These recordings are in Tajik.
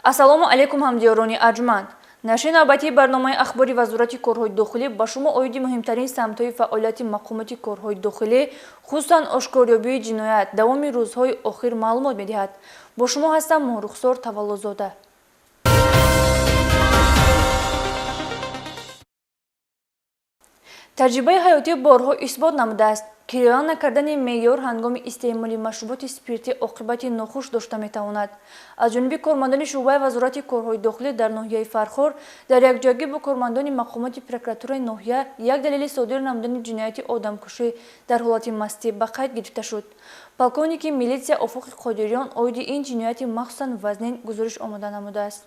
Ассалому алайкум, ҳамдиёрони арҷманд. Нашри навбатии барномаи ахбори Вазорати корҳои дохилӣ ба шумо оиди муҳимтарин самтҳои фаъолияти мақомоти корҳои дохилӣ, хусусан ошкорёбии ҷиноят давоми рӯзҳои охир маълумот медиҳад. Бо шумо ҳастам Моҳрухсор Таваллозода. Таҷрибаи ҳаётӣ борҳо исбот намудааст, ки риоя накардани меъёр ҳангоми истеъмоли машруботи спиртӣ оқибати нохуш дошта метавонад. Аз ҷониби кормандони шӯъбаи Вазорати корҳои дохилӣ дар ноҳияи Фархор дар якҷоягӣ бо кормандони мақомоти прокуратураи ноҳия як далели содир намудани ҷинояти одамкушӣ дар ҳолати мастӣ ба қайд гирифта шуд. Полковники милитсия Офуқи Қодириён оиди ин ҷинояти махсусан вазнин гузориш омода намудааст.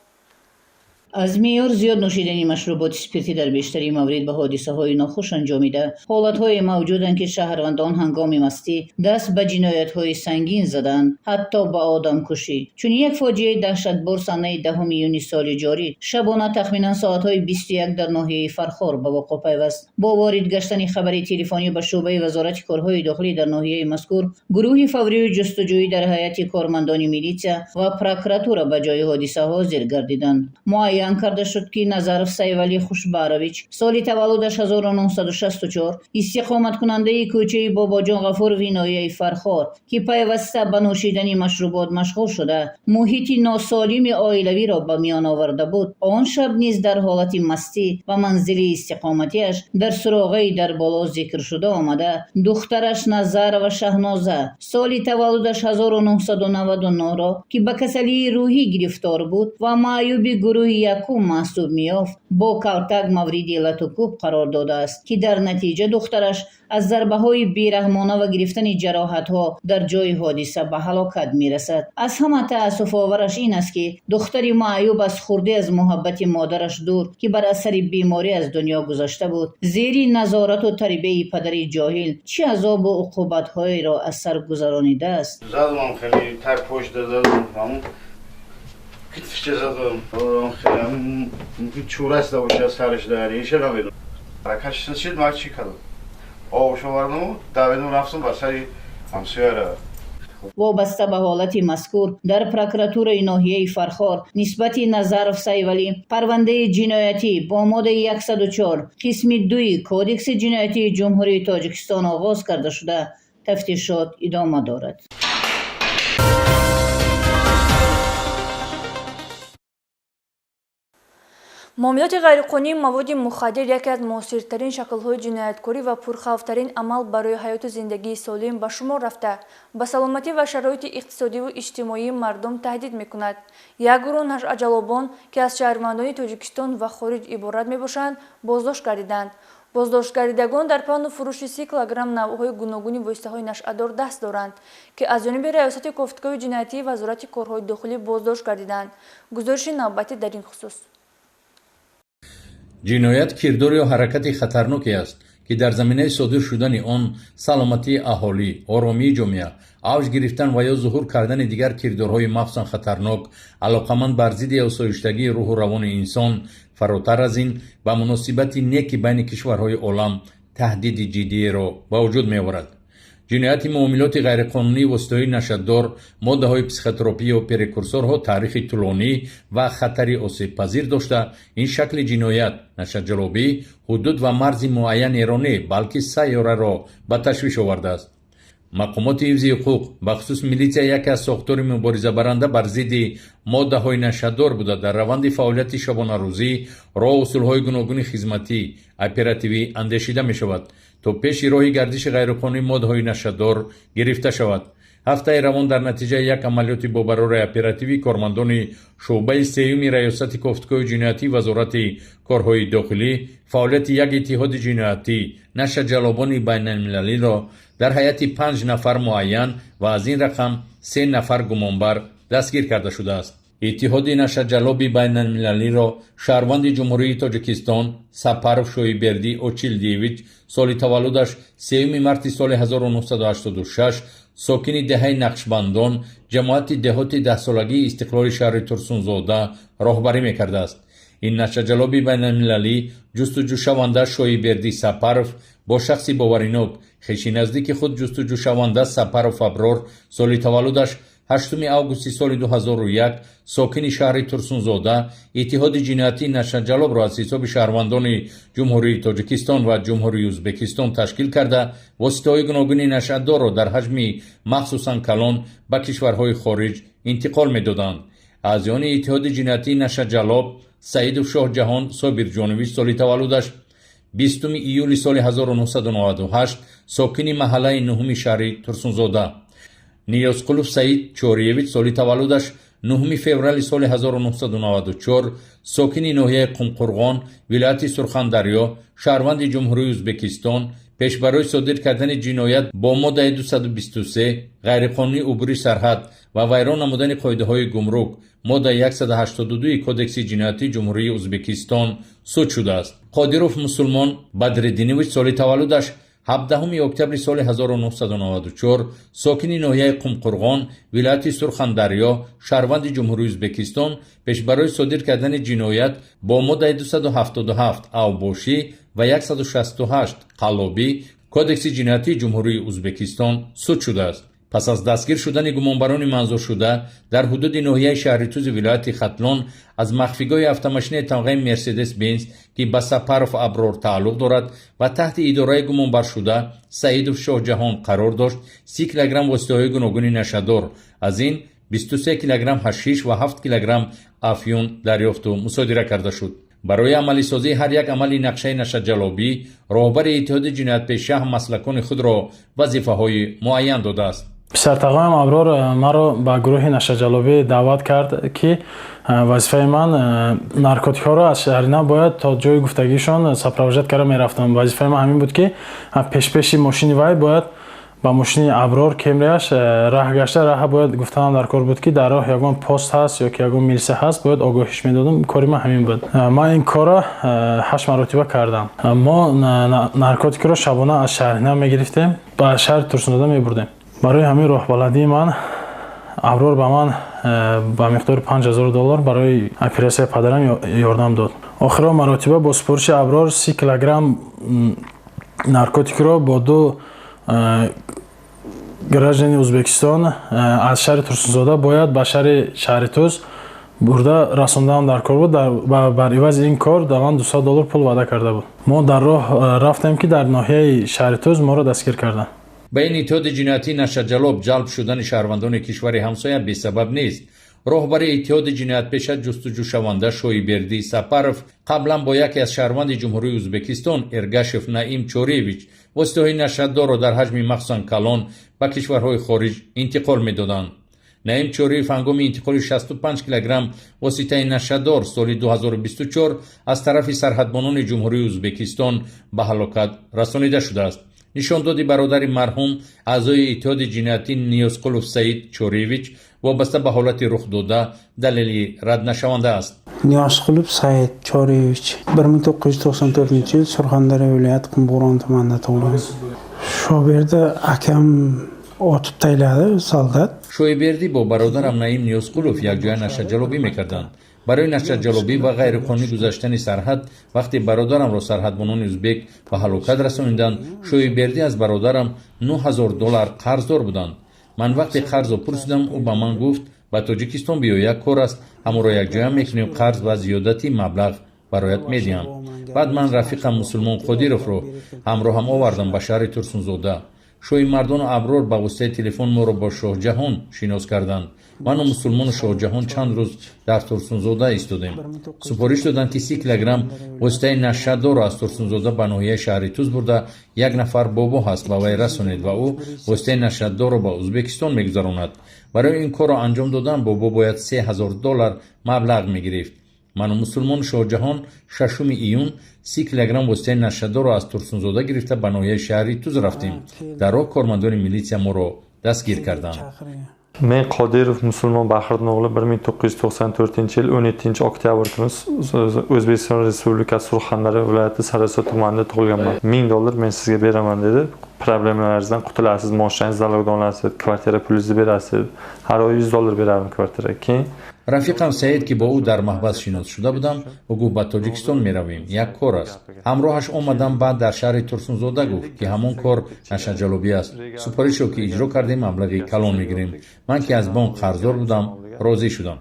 Аз меъёр зиёд нӯшидани машруботи спиртӣ дар бештари маврид ба ҳодисаҳои нохуш анҷомида, ҳолатҳое мавҷуданд, ки шаҳрвандон ҳангоми мастӣ даст ба ҷиноятҳои сангин заданд, ҳатто ба одамкушӣ. Чунин як фоҷиаи даҳшатбор санаи 10 июни соли ҷорӣ шабона тахминан соатҳои 21 дар ноҳияи Фархор ба вуқӯъ пайваст. Бо ворид гаштани хабари телефонӣ ба шӯъбаи Вазорати корҳои дохилӣ дар ноҳияи мазкур, гурӯҳи фаврию ҷустуҷӯӣ дар ҳайати кормандони милитсия ва прокуратура ба ҷои ҳодиса ҳозир гардиданд. Муайян карда шуд, ки Назаров Сайвалӣ Хушбарович, соли таваллудаш 1964, истиқоматкунандаи кӯчаи Бобоҷон Ғафурови ноҳияи Фархор, ки пайваста ба нӯшидани машрубот машғул шуда, муҳити носолими оилавиро ба миён оварда буд, он шаб низ дар ҳолати мастӣ ба манзили истиқоматиаш дар суроғаи дар боло зикршуда омада, духтараш Назарова Шаҳноза, соли таваллудаш 1999-ро, ки ба касалии рӯҳӣ гирифтор буд ва маъюби гурӯҳи якум маҳсуб меёфт, бо калтак мавриди латукӯб қарор додааст, ки дар натиҷа духтараш аз зарбаҳои бераҳмона ва гирифтани ҷароҳатҳо дар ҷои ҳодиса ба ҳалокат мерасад. Аз ҳама таассуфовараш ин аст, ки духтари маъюб аз хурдӣ аз муҳаббати модараш дур, ки бар асари беморӣ аз дунё гузашта буд, зери назорату тарбияи падари ҷоҳил чӣ азобу уқубатҳоеро аз сар гузаронидааст. Задам, хеле так пошта задам, ҳамун китфча задам, хеле мумкин чӯраста боша сараш дар иша намедонам. Ҳаракат шид, ман чӣ кардам? Обш овардаму давидам, рафтам ба сари ҳамсояра. Вобаста ба ҳолати мазкур дар прокуратураи ноҳияи Фархор нисбати Назаров Сайвалӣ парвандаи ҷиноятӣ бо моддаи 104 қисми 2 Кодекси ҷиноятии Ҷумҳурии Тоҷикистон оғоз карда шуда, тафтишот идома дорад. Муомилоти ғайриқонунии маводи мухаддир яке аз муассиртарин шаклҳои ҷинояткорӣ ва пурхавфтарин амал барои ҳаёту зиндагии солим ба шумор рафта, ба саломатӣ ва шароити иқтисодиву иҷтимоии мардум таҳдид мекунад. Як гурӯҳ нашъаҷалобон, ки аз шаҳрвандони Тоҷикистон ва хориҷ иборат мебошанд, боздошт гардиданд. Боздоштгардидагон дар паҳну фурӯши 30 килограмм навъҳои гуногуни воситаҳои нашъадор даст доранд, ки аз ҷониби Раёсати кофтукови ҷиноятии Вазорати корҳои дохилӣ боздошт гардиданд. Гузориши навбатӣ дар ин хусус. Ҷиноят кирдор ё ҳаракати хатарноке аст, ки дар заминаи содир шудани он саломатии аҳолӣ, оромии ҷомеа, авҷ гирифтан ва ё зуҳур кардани дигар кирдорҳои махсусан хатарнок, алоқаманд бар зидди осоиштагии рӯҳу равони инсон, фаротар аз ин, ба муносибати неки байни кишварҳои олам таҳдиди ҷиддиеро ба вуҷуд меоварад. Ҷинояти муомилоти ғайриқонунии воситаҳои нашъадор, моддаҳои психотропӣ ё прекурсорҳо таърихи тӯлонӣ ва хатари осебпазир дошта, ин шакли ҷиноят нашъаҷалобӣ ҳудуд ва марзи муайянеро не, балки сайёраро ба ташвиш овардааст. Мақомоти ҳифзи ҳуқуқ, бахусус милитсия, яке аз сохтори муборизабаранда бар зидди моддаҳои нашъадор буда, дар раванди фаъолияти шабонарӯзӣ роҳу усулҳои гуногуни хизматӣ оперативӣ андешида мешавад, то пеши роҳи гардиши ғайриқонунии моддаҳои нашъадор гирифта шавад. Ҳафтаи равон дар натиҷаи як амалиёти бобарори оперативӣ кормандони шӯъбаи сеюми Раёсати кофтукови ҷиноятии Вазорати корҳои дохилӣ фаъолияти як иттиҳоди ҷиноятӣ нашъаҷалобони байналмилалиро дар ҳайати 5 нафар муайян ва аз ин рақам 3 нафар гумонбар дастгир карда шудааст. Иттиҳоди нашъаҷалоби байналмилалиро шаҳрванди Ҷумҳурии Тоҷикистон Сапаров Шоибердӣ Очилдиевич, соли таваллудаш 3 марти соли 1986, сокини деҳаи Нақшбандон, ҷамоати деҳоти даҳсолагии Истиқлоли шаҳри Турсунзода роҳбарӣ мекардааст. Ин нашъаҷалоби байналмилалӣ ҷустуҷӯшаванда Шоибердӣ Сапаров бо шахси боваринок, хеши наздики худ, ҷустуҷӯшаванда Сапаров Аброр, соли таваллудаш 8 августи соли 2001 сокини шаҳри Турсунзода иттиҳоди ҷиноятии нашаҷалобро аз ҳисоби шаҳрвандони Ҷумҳурии Тоҷикистон ва Ҷумҳурии Ӯзбекистон ташкил карда, воситаҳои гуногуни нашъадорро дар ҳаҷми махсусан калон ба кишварҳои хориҷ интиқол медоданд. Аъзоёни иттиҳоди ҷиноятии нашаҷалоб Саидов Шоҳҷаҳон Собирҷонович, соли таваллудаш 20 июли соли 1998, сокини маҳаллаи 9 шаҳри Турсунзода. Ниёзқулов Саид Чориевич, соли таваллудаш 9 феврали соли 1994, сокини ноҳияи Қумқурғон, вилояти Сурхандарё, шаҳрванди Ҷумҳурии Ӯзбекистон, пеш барои содир кардани ҷиноят бо моддаи 223 ғайриқонунӣ убури сарҳад ва вайрон намудани қоидаҳои гумрук, моддаи 182 Кодекси ҷиноятии Ҷумҳурии Ӯзбекистон суд шудааст. Қодиров Мусулмон Бадриддинович, соли таваллудаш 17 октябри соли 1994, сокини ноҳияи Қумқурғон, вилояти Сурхандарё, шаҳрванди Ҷумҳурии Ӯзбекистон, пеш барои содир кардани ҷиноят бо моддаи 277 авбошӣ ва 168 қаллобӣ Кодекси ҷиноятии Ҷумҳурии Ӯзбекистон суд шудааст. Пас аз дастгир шудани гумонбарони манзуршуда дар ҳудуди ноҳияи Шаҳритузи вилояти Хатлон аз махфигоҳи автомошинаи тамғаи Мерседес Бенз, ки ба Сапаров Аброр тааллуқ дорад ва таҳти идораи гумонбаршуда Саидов Шоҳҷаҳон қарор дошт, 30 килограмм воситаҳои гуногуни нашъадор, аз ин 23 килограмм ҳашиш ва 7 килограмм афюн дарёфту мусодира карда шуд. Барои амалисозии ҳар як амали нақшаи нашаҷалобӣ роҳбари иттиҳоди ҷиноятпеша ҳаммаслакони худро вазифаҳои муайян додааст. Писартағоям Аброр маро ба гурӯҳи нашаҷалобӣ даъват кард, ки вазифаи ман наркотикҳоро аз шаҳри нав бояд то ҷои гуфтагишон сопровождать карда мерафтам. Вазифаи ман ҳамин буд, ки пешпеши мошини вай бояд ба мошини Аброр Кемрияш раҳ гашта, раҳа бояд гуфтанам дар кор буд, ки дар роҳ ягон пост ҳаст ё ки ягон милиса ҳаст, бояд огоҳиш медодам. Кори ман ҳамин буд. Ман ин корро 8 маротиба кардам. Мо наркотикро шабона аз шаҳри нав мегирифтем, ба шаҳри Турсунзода мебурдем. Барои ҳамин роҳбаладии ман Аброр ба ман ба миқдори 5000 доллар барои оператсияи падарам ёрдам дод. Охиро маротиба бо супориши Аброр 30 килограмм наркотикро бо ду граждани Ӯзбекистон аз шаҳри Турсунзода бояд ба шаҳри Шаҳритуз бурда расондаам дар кор буд. Бар ивази ин кор дар ман 200 доллар пул ваъда карда буд. Мо дар роҳ рафтем, ки дар ноҳияи Шаҳритуз моро дастгир карданд. Ба ин иттиҳоди ҷиноятии нашаҷалоб ҷалб шудани шаҳрвандони кишвари ҳамсоя бесабаб нест. Роҳбари иттиҳоди ҷиноятпеша ҷустуҷӯшаванда Шоибердӣ Сапаров қаблан бо яке аз шаҳрванди Ҷумҳурии Ӯзбекистон Эргашев Наим Чориевич воситаҳои нашъадорро дар ҳаҷми махсусан калон ба кишварҳои хориҷ интиқол медоданд. Наим Чориев ҳангоми интиқоли 65 килограмм воситаи нашъадор соли 2024 аз тарафи сарҳадбонони Ҷумҳурии Ӯзбекистон ба ҳалокат расонида шудааст. Нишондоди бародари марҳум, аъзои иттиҳоди ҷиноятӣ Ниёзқулов Саид Чориевич, вобаста ба ҳолати рухдода далели раднашаванда аст. Ниёзқулов Саид Чориевич 1994 yil Surxondaryo viloyati, Qumqo'rg'on tumanida tug'ilgan. Shoberdi akam otib tashladi, soldat. Шоибердӣ бо бародарам Наим Ниёзқулов якҷоя нашаҷалобӣ мекарданд. Барои нашаҷалобӣ ва ғайриқонунӣ гузаштани сарҳад, вақте бародарамро сарҳадбонони ӯзбек ба ҳалокат расониданд, Шоибердӣ аз бародарам 9000 доллар қарздор буданд. Ман вақте қарзро пурсидам, ӯ ба ман гуфт: «Ба Тоҷикистон биё, як кор аст, ҳамонро якҷоя мекунем, қарз ва зиёдати маблағ бароят медиҳам». Баъд ман рафиқам Мусулмон Қодировро ҳамроҳам овардам ба шаҳри Турсунзода. Шоҳимардону Аброр ба воситаи телефон моро бо Шоҳҷаҳон шинос карданд. Ману Мусулмону Шоҳҷаҳон чанд рӯз дар Турсунзода истодем. Супориш доданд, ки 30 килограмм воситаи нашъадорро аз Турсунзода ба ноҳияи Шаҳритуз бурда, як нафар бобо ҳаст, ба вай расонед ва ӯ воситаи нашъадорро ба Ӯзбекистон мегузаронад. Барои ин корро анҷом додан бобо бояд 3000 доллар маблағ мегирифт. Ману Мусулмону Шоҳҷаҳон 6 июн 30 килограмм воситаи нашъадорро аз Турсунзода гирифта, ба ноҳияи шаҳри Туз рафтем. Дар роҳ кормандони милитсия моро дастгир карданд. Men Qodirov Musulmon Bahriddin o'g'li 1994 yil 17 oktyabr kuni O'zbekiston Respublikasi, Surxondaryo viloyati, Sariosiyo tumanida tug'ilganman. 1000 dollar men sizga beraman, dedi. Problemlaringizdan qutulasiz, moshinangizni залог dan olasiz, kvartira pulingizni berasiz. Har oy 100 dollar berardim kvartiraga. Keyin Рафиқам Саид, ки бо ӯ дар маҳбас шинос шуда будам, ӯ гуфт: «Ба Тоҷикистон меравем, як кор аст». Ҳамроҳаш омадам. Баъд дар шаҳри Турсунзода гуфт, ки ҳамон кор нашаҷаллобӣ аст, супоришро ки иҷро кардем, маблағи калон мегирем. Ман, ки аз бонк қарздор будам, розӣ шудам.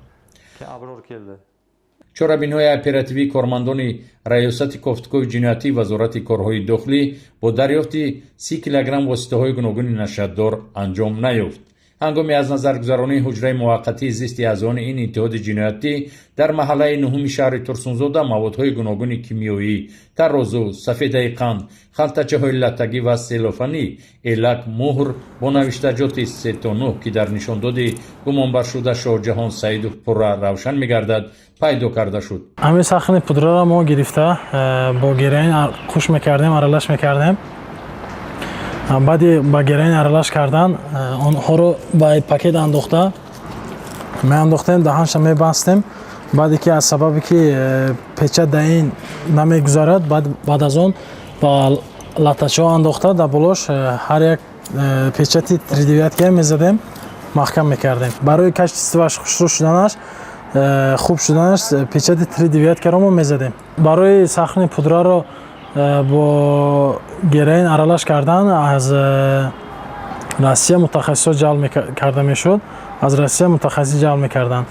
Чорабиниҳои оперативии кормандони Раёсати кофтукови ҷиноятии Вазорати корҳои дохилӣ бо дарёфти 30 килограмм воситаҳои гуногуни нашъадор анҷом наёфт. Ҳангоми аз назаргузаронии ҳуҷраи муваққатии зисти аъзоёни ин иттиҳоди ҷиноятӣ дар маҳаллаи нуҳуми шаҳри Турсунзода маводҳои гуногуни кимиёӣ, тарозу, сафедаи қанд, халтачаҳои латтагӣ ва селофанӣ, элак, муҳр бо навиштаҷоти 3 то 9, ки дар нишондоди гумонбаршуда Шоҳҷаҳон Саидов пурра равшан мегардад, пайдо карда шуд. Ҳамин сахни пудраро мо гирифта, бо героин қуш мекардем, аралаш мекардем. Баъди ба героин аралаш кардан, онҳоро ба пакет андохта меандохтем, даҳанша мебастем. Баъде ки аз сабабе ки печать да ин намегузарад, баъд аз он ба латтачаҳо андохта, дар болош ҳар як печати три девятка мезадем, маҳкам мекардем. Барои качествоаш хушрӯ шуданаш, хуб шуданаш, печати три девяткаро мо мезадем. Барои сахни пудраро бо героин аралаш кардан аз Россия мутахассисҳо ҷалб карда мешуд, аз Россия мутахассис ҷалб мекарданд,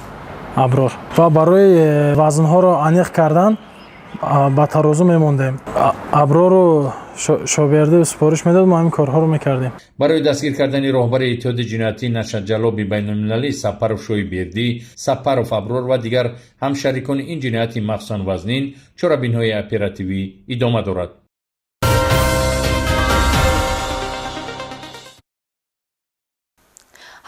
Аброр. Ва барои вазнҳоро аниқ кардан ба тарозу мемондем. Аброру Шоберди супориш медод, мо ҳамин корҳоро мекардем. Барои дастгир кардани роҳбари иттиҳоди ҷиноятӣ нашаҷаллоби байналмилалӣ Сапаров Шоибердӣ, Сапаров Аброр ва дигар ҳамшарикони ин ҷинояти махсусан вазнин чорабиниҳои оперативӣ идома дорад.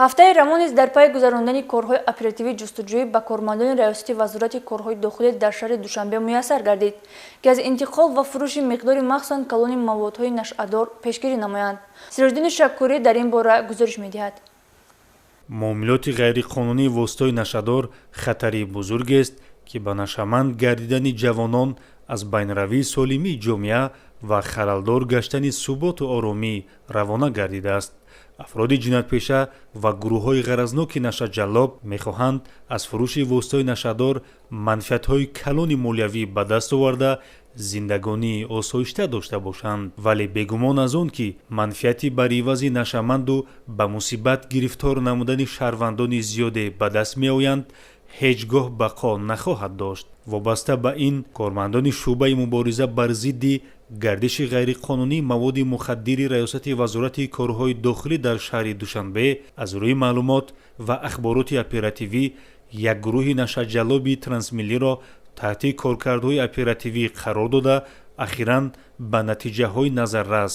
Ҳафтаи равон низ дар пайи гузарондани корҳои оперативии ҷустуҷӯӣ ба кормандони Раёсати Вазорати корҳои дохилӣ дар шаҳри Душанбе муяссар гардид, ки аз интиқол ва фурӯши миқдори махсусан калони маводҳои нашъадор пешгирӣ намоянд. Сироҷиддини Шаккурӣ дар ин бора гузориш медиҳад. Муомилоти ғайриқонунии воситаҳои нашъадор хатари бузургест, ки ба нашъаманд гардидани ҷавонон, аз байнравии солимии ҷомеа ва халалдор гаштани суботу оромӣ равона гардидааст. Афроди ҷиноятпеша ва гурӯҳҳои ғаразноки нашъаҷаллоб мехоҳанд аз фурӯши воситаҳои нашъадор манфиатҳои калони молиявӣ ба даст оварда, зиндагонии осоишта дошта бошанд. Вале бегумон аз он ки манфиати бар ивази нашъаманду ба мусибат гирифтор намудани шаҳрвандони зиёде ба даст меоянд, ҳеҷ гоҳ бақо нахоҳад дошт. Вобаста ба ин, кормандони шӯъбаи мубориза бар зидди гардиши ғайриқонунии маводи мухаддири Раёсати Вазорати корҳои дохилӣ дар шаҳри Душанбе аз рӯи маълумот ва ахбороти оперативӣ як гурӯҳи нашъаҷаллоби трансмиллиро таҳти коркардҳои оперативӣ қарор дода, ахиран ба натиҷаҳои назаррас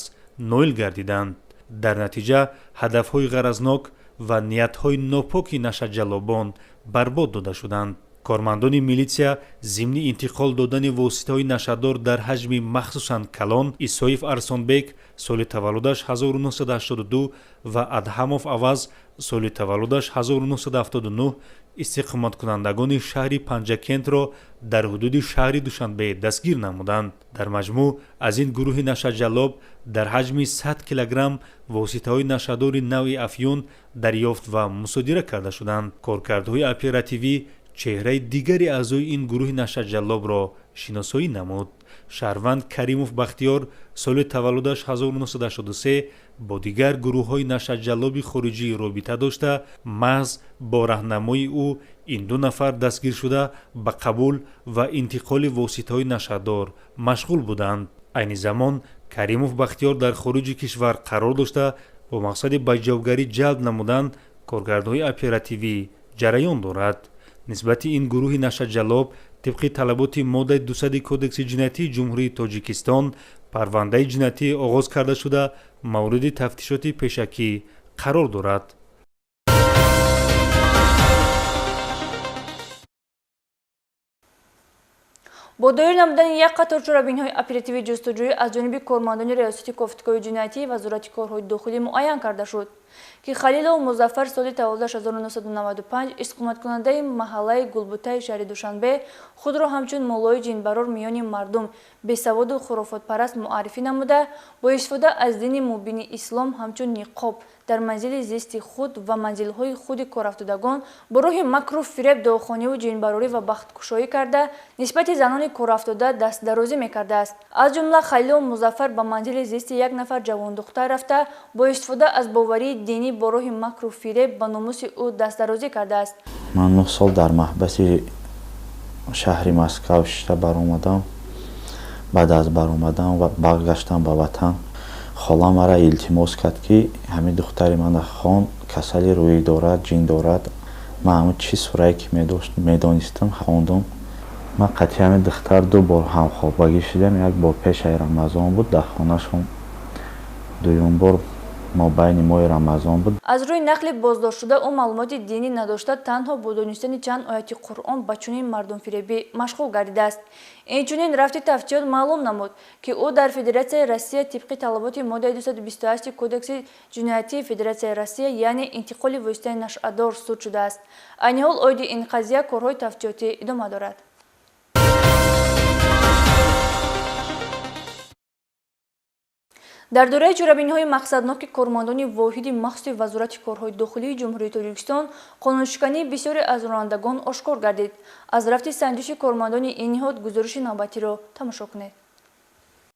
ноил гардиданд. Дар натиҷа ҳадафҳои ғаразнок ва ниятҳои нопоки нашъаҷаллобон барбод дода шуданд. Кормандони милитсия зимни интиқол додани воситаҳои нашъадор дар ҳаҷми махсусан калон Исоев Арсонбек, соли таваллудаш 1982, ва Адҳамов Аваз, соли таваллудаш 1979, истиқоматкунандагони шаҳри Панҷакентро дар ҳудуди шаҳри Душанбе дастгир намуданд. Дар маҷмӯъ аз ин гурӯҳи нашъаҷаллоб дар ҳаҷми 100 килограмм воситаҳои нашъадори навъи афюн дарёфт ва мусодира карда шуданд. Коркардҳои оперативӣ чеҳраи дигари аъзои ин гурӯҳи нашъаҷаллобро шиносоӣ намуд. Шаҳрванд Каримов Бахтиёр, соли таваллудаш 1983, бо дигар гурӯҳҳои нашъаҷаллоби хориҷӣ робита дошта, маҳз бо раҳнамои ӯ ин ду нафар дастгир шуда, ба қабул ва интиқоли воситаҳои нашъадор машғул буданд. Айни замон Каримов Бахтиёр дар хориҷи кишвар қарор дошта, бо мақсади ба ҷавобгарӣ ҷалб намудан коркардҳои оперативӣ ҷараён дорад. Нисбати ин гурӯҳи нашъаҷаллоб тибқи талаботи моддаи 200 Кодекси ҷиноятии Ҷумҳурии Тоҷикистон парвандаи ҷиноятӣ оғоз карда шуда, мавриди тафтишоти пешакӣ қарор дорад. Бо доир намудани як қатор чорабиниҳои оперативии ҷустуҷӯӣ аз ҷониби кормандони Раёсати кофтукови ҷиноятии Вазорати корҳои дохилӣ муайян карда шуд, ки Халилов Музаффар соли таваллудаш 1995 истиқоматкунандаи маҳаллаи Гулбутаи шаҳри Душанбе худро ҳамчун муллои ҷинбарор миёни мардум бесаводу хурофотпараст муаррифӣ намуда, бо истифода аз дини мубини ислом ҳамчун ниқоб дар манзили зисти худ ва манзилҳои худи корафтодагон бо роҳи макру фиреб, дуохониву ҷинбарорӣ ва бахткушоӣ карда, нисбати занони корафтода дастдарозӣ мекардааст. Аз ҷумла Халилов Музаффар ба манзили зисти як нафар ҷавондухтар рафта, бо истифода аз боварии динӣ бо роҳи макру фиреб ба номуси ӯ дастдарозӣ кардааст. Ман 9 сол дар маҳбаси шаҳри Москав шишта баромадам. Баъд аз баромадан ва баргаштам ба ватан, хола мара илтимос кард, ки ҳамин духтари мана хон, касали рӯӣ дорад, ҷин дорад. Ман ҳамин чӣ сурае ки медонистам хондум. Ман қатъи ҳамин духтар 2 бор ҳамхобагӣ шудам. Як бор пешаи Рамазон буд дар хонашон, дуюм бор мобайни моҳи Рамазон буд. Аз рӯи нақли боздоштшуда ӯ маълумоти динӣ надошта, танҳо бо донистани чанд ояти Қуръон ба чунин мардумфиребӣ машғул гардидааст. Инчунин рафти тафтишот маълум намуд, ки ӯ дар Федератсияи Россия тибқи талаботи моддаи 228 Кодекси ҷиноятии Федератсияи Россия, яъне интиқоли воситаи нашъадор суд шудааст. Айни ҳол оиди ин қазия корҳои тафтишотӣ идома дорад. Дар доираи чорабиниҳои мақсадноки кормандони воҳиди махсуси Вазорати корҳои дохилии Ҷумҳурии Тоҷикистон қонуншикании бисёре аз ронандагон ошкор гардид. Аз рафти санҷиши кормандони ин ниҳод гузориши навбатиро тамошо кунед.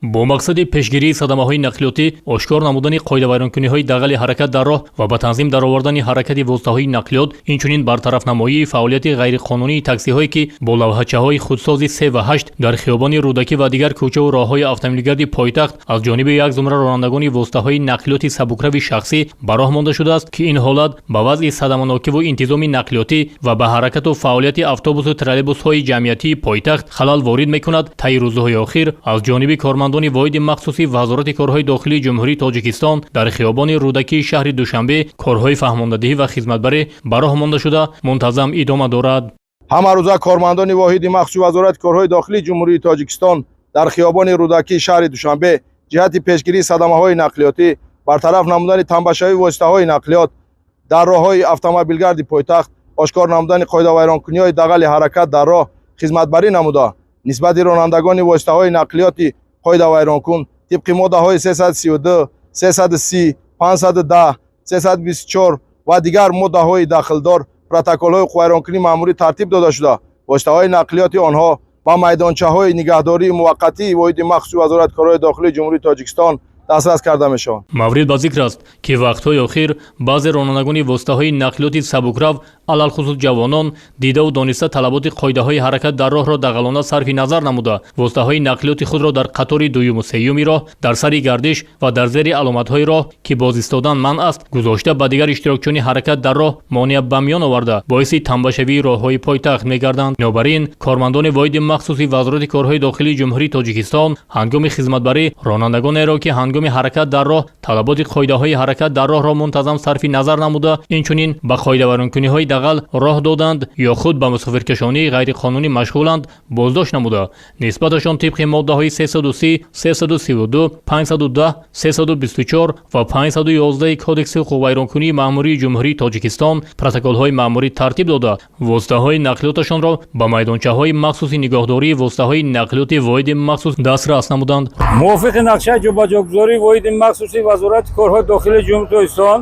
Бо мақсади пешгирии садамаҳои нақлиётӣ, ошкор намудани қоидавайронкуниҳои дағали ҳаракат дар роҳ ва ба танзим даровардани ҳаракати воситаҳои нақлиёт, инчунин бартарафнамоии фаъолияти ғайриқонунии таксиҳое, ки бо лавҳачаҳои худсози 3 ва 8 дар хиёбони Рӯдакӣ ва дигар кӯчаву роҳҳои автомобилгарди пойтахт аз ҷониби як зумра ронандагони воситаҳои нақлиёти сабукрави шахсӣ ба роҳ монда шудааст, ки ин ҳолат ба вазъи садаманокиву интизоми нақлиётӣ ва ба ҳаракату фаъолияти автобусу троллейбусҳои ҷамъиятии пойтахт халал ворид мекунад. Таи рӯзҳои охир аз ҷониби кормандони воҳиди махсуси Вазорати корҳои дохилии Ҷумҳурии Тоҷикистон дар хиёбони Рӯдакии шаҳри Душанбе корҳои фаҳмондадиҳӣ ва хизматбарӣ ба роҳ монда шуда мунтазам идома дорад. Ҳамарӯза кормандони воҳиди махсуси Вазорати корҳои дохилии Ҷумҳурии Тоҷикистон дар хиёбони Рӯдакии шаҳри Душанбе ҷиҳати пешгирии садамаҳои нақлиётӣ, бартараф намудани тамбашавии воситаҳои нақлиёт дар роҳҳои автомобилгарди пойтахт, ошкор намудани қоидавайронкуниҳои дағали ҳаракат дар роҳ хизматбарӣ намуда, нисбати ронандагони воситаҳои нақлиёти қоидавайронкун тибқи моддаҳои 332, 330, 510, 324 ва дигар моддаҳои дахлдор протоколҳои ҳуқуқвайронкунии маъмурӣ тартиб дода шуда, воситаҳои нақлиёти онҳо ба майдончаҳои нигаҳдории муваққатии воҳиди махсуси Вазорати корҳои дохилии Ҷумҳурии Тоҷикистон дастрас карда мешаванд. Маврид ба зикр аст, ки вақтҳои охир баъзе ронандагони воситаҳои нақлиёти сабукрав, алалхусус ҷавонон, дидаву дониста талаботи қоидаҳои ҳаракат дар роҳро дағалона сарфи назар намуда, воситаҳои нақлиёти худро дар қатори дуюму сеюми роҳ, дар сари гардиш ва дар зери аломатҳои роҳ, ки боз истодан манъ аст, гузошта ба дигар иштирокчиёни ҳаракат дар роҳ монеа ба миён оварда, боиси тамбашавии роҳҳои пойтахт мегарданд. Бинобар ин кормандони воҳиди махсуси Вазорати корҳои дохилии Ҷумҳурии Тоҷикистон ҳангоми хизматбарӣ ронандагонеро, ки ҳангоми ҳаракат дар роҳ талаботи қоидаҳои ҳаракат дар роҳро мунтазам сарфи назар намуда, инчунин ба қоидавайронкуниҳои дағал роҳ доданд ё худ ба мусофиркашонии ғайриқонунӣ машғуланд, боздошт намуда, нисбаташон тибқи моддаҳои 330, 332, 510, 324 ва 511 Кодекси ҳуқуқвайронкунии маъмурии Ҷумҳурии Тоҷикистон протоколҳои маъмурӣ тартиб дода, воситаҳои нақлиёташонро ба майдончаҳои махсуси нигоҳдории воситаҳои нақлиёти воҳиди махсус дастрас намуданд. Мувофиқи нақшаи ҷобаҷогузории воҳиди махсуси Вазорати корҳои дохилии Ҷумҳурии Тоҷикистон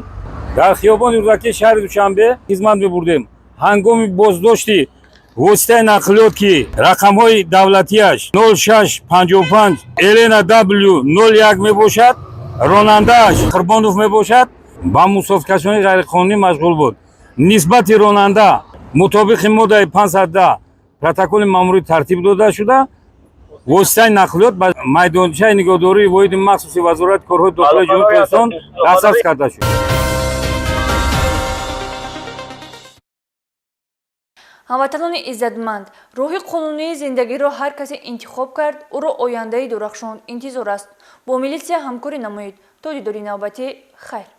дар хиёбони Рӯдакии шаҳри Душанбе хизмат мебурдем. Ҳангоми боздошти воситаи нақлиёт, ки рақамҳои давлатиаш 0655 Елена W 01 мебошад, ронандааш Қурбонов мебошад, ба мусофиркашонии ғайриқонунӣ машғул буд. Нисбати ронанда мутобиқи моддаи 510 протоколи маъмурӣ тартиб дода шуда, воситаи нақлиёт ба майдончаи нигоҳдории воҳиди махсуси Вазорати корҳои дохилии Ҷумҳурии Тоҷикистон дастрас карда шуд. Ҳамватанони иззатманд, роҳи қонунии зиндагиро ҳар касе интихоб кард, ӯро ояндаи дурахшон интизор аст. Бо милитсия ҳамкорӣ намоед. То дидори навбатӣ, хайр.